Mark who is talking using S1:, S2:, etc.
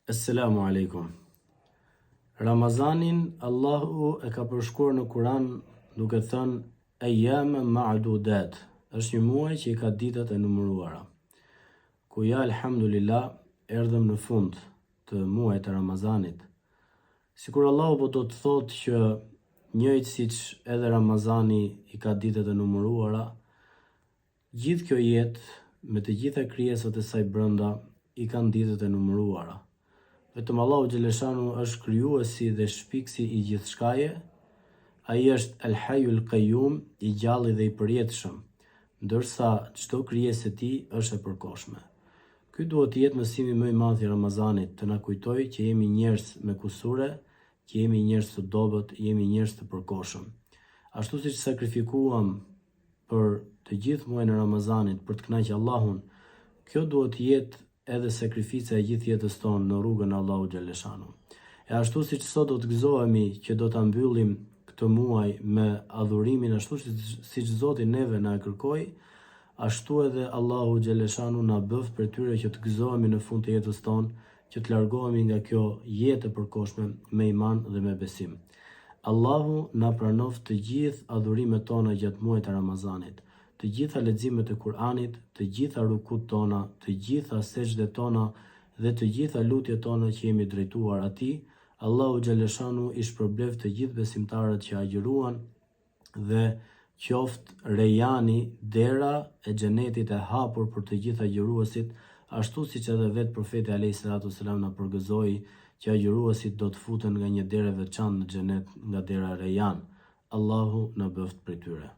S1: Esselamu Alejkum. Ramazanin Allahu e ka përshkruar në Kur'an duke thënë Ejjame ma'dudat, është një muaj që i ka ditët e numëruara. Ku ja elhamdulillah erdhëm në fund të muajit të Ramazanit. Sikur Allahu po do të thotë që njëjtë siç edhe Ramazani i ka ditët e numëruara, Gjithë kjo jetë, me të gjitha krijesat e saj brenda, i kanë ditët e numëruara. Vetëm Allahu xheleshanu është krijuesi dhe shpikësi i gjithçkaje, Ai është El Hayyul Qayyum, i gjalli dhe i përjetshëm, ndërsa çdo krijesë e tij është e përkohshme. Ky duhet të jetë mësimi më i madh i Ramazanit, të na kujtojë që jemi njerëz me kusure, që jemi njerëz të dobët, jemi njerëz të përkohshëm. Ashtu siç sakrifikuam për të gjithë muajin e Ramazanit për të kënaqë Allahun, kjo duhet të jetë edhe sakrifica e gjithë jetës tonë në rrugën e Allahut xhaleshanu. E ashtu siç sot do të gëzohemi që do ta mbyllim këtë muaj me adhurimin ashtu siç Zoti neve na e kërkoi, ashtu edhe Allahu xhaleshanu na bëftë prej tyre që të gëzohemi në fund të jetës tonë, që të largohemi nga kjo jetë e përkohshme me iman dhe me besim. Allahu na pranoftë të gjithë adhurimet tona gjatë muajit të Ramazanit, të gjitha leximet e Kur'anit, të gjitha rukut tona, të gjitha sexhdet tona dhe të gjitha lutjet tona që jemi drejtuar Atij, Allahu xhaleshanu i shpërbleftë të gjithë besimtarët që agjëruan, dhe qoftë Rejani dera e Xhenetit e hapur për të gjithë agjëruesit, ashtu siç edhe vetë Profeti alejhi salatu ue selam na përgëzoi që agjëruesit do të futen nga një derë e veçantë në Xhenet nga dera Rejan. Allahu na bëftë prej tyre.